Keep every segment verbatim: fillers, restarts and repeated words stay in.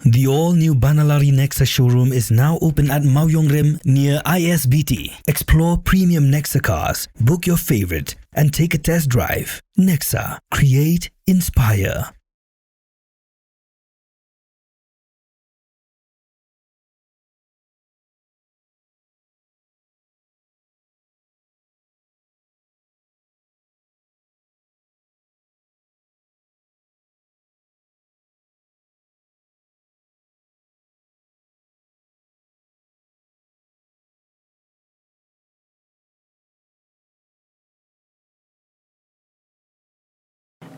The all-new Banalari Nexa showroom is now open at Mawiongrim near I S B T. Explore premium Nexa cars, book your favorite, and take a test drive. Nexa, create, inspire.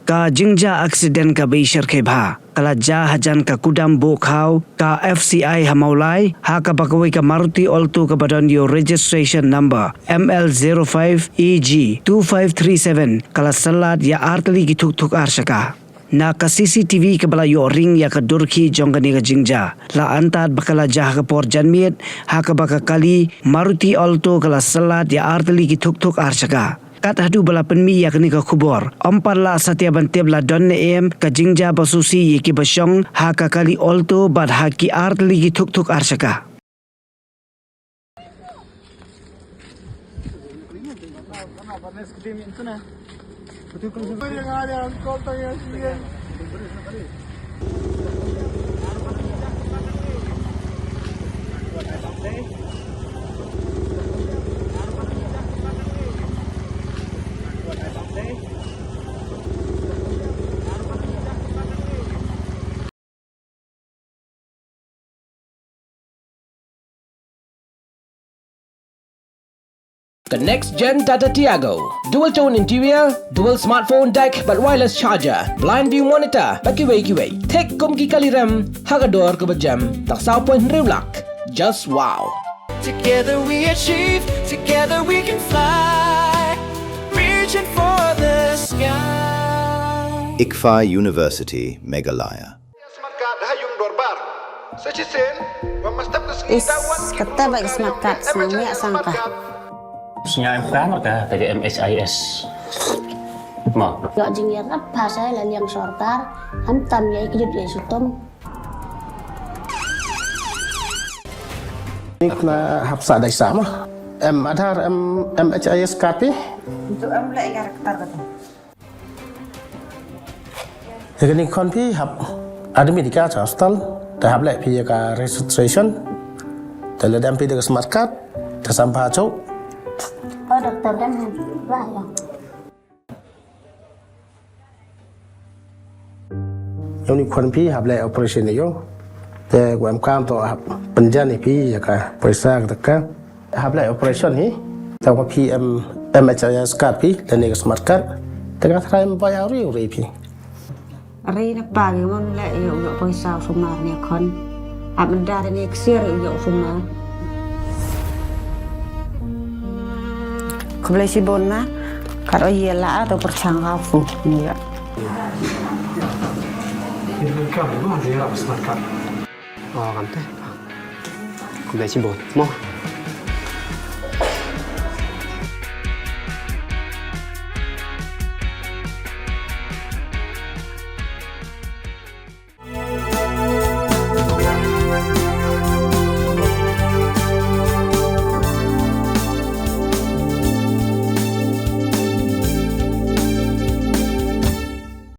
Ka jingjia aksiden kaba ishyrkhei bha ka la jia hajan ka kudam buh khaw ka F C I ha Mawlai, ha kaba kawei ka Maruti Alto kaba don ïa u registration number M L zero five A G two five three seven ka la syllat ïa artylli ki thukthuk ar shaka. Na ka C C T V kaba la ïoh ring ïa ka dur khih jong kane ka jingjia, la antad ba ka la jia ha ka por janmiet, ha kaba ka kali Maruti Alto ka la syllat ïa artylli ki thukthuk ar shaka. Kat haduh ba la pynmih ïa kane ka khubor, ym pat lah satia ban tip la don ne em ka jingjia ba sngewsih ïa kiba shong ha ka kali Alto bad ha ki artylli ki thukthuk ar shaka. The next gen Tata Tiago. Dual tone interior, dual smartphone deck bad wireless charger, blind view monitor bad kiwei kiwei. Thik kum ki kali rem ha ka dor kaba jem tang saw point hynriew lak. Just wow. Together we achieve, together we can fly, reaching for the sky. ICFAI University, Meghalaya. Is, kata ba ka smart card, snang ïa sang ka. Snga em ka ngar ka, ka M H I S. Mo. Ïoh jingïarap ha sa la liang sorkar, ham tam ïa i kjut ïa i sutum. Ni kena hap sa dai sa mo. Em Aadhaar, em M H I S card phi? Itu em leh ïa rektar kata. Ïa kane khon phi hap admit ïa ka cha hospital, te hap leh phi ïa ka registration, te lada em phi da ka smart card, te sam pha chuh. Oh, doktor dang ba ïa. Ïa une khon phi hap leh operation ïa u. Te ko em kam to hap pynjan ïa phi ïa ka poisa ka taka. Hap leh operation hi. Te ko phi em M H I S card phi lane ka smart card. Te ka trai em bai au ri ri phi. Ri na pa ngi mon leh ïa u ïoh poisa u sumar ne khon. Hap nda ne ksiar ïa u ïoh sumar. Khublei shibun na. Kat o ïa la to pyrshang ka fu ïa. Oh, kan te. Khublei shibun. Mo.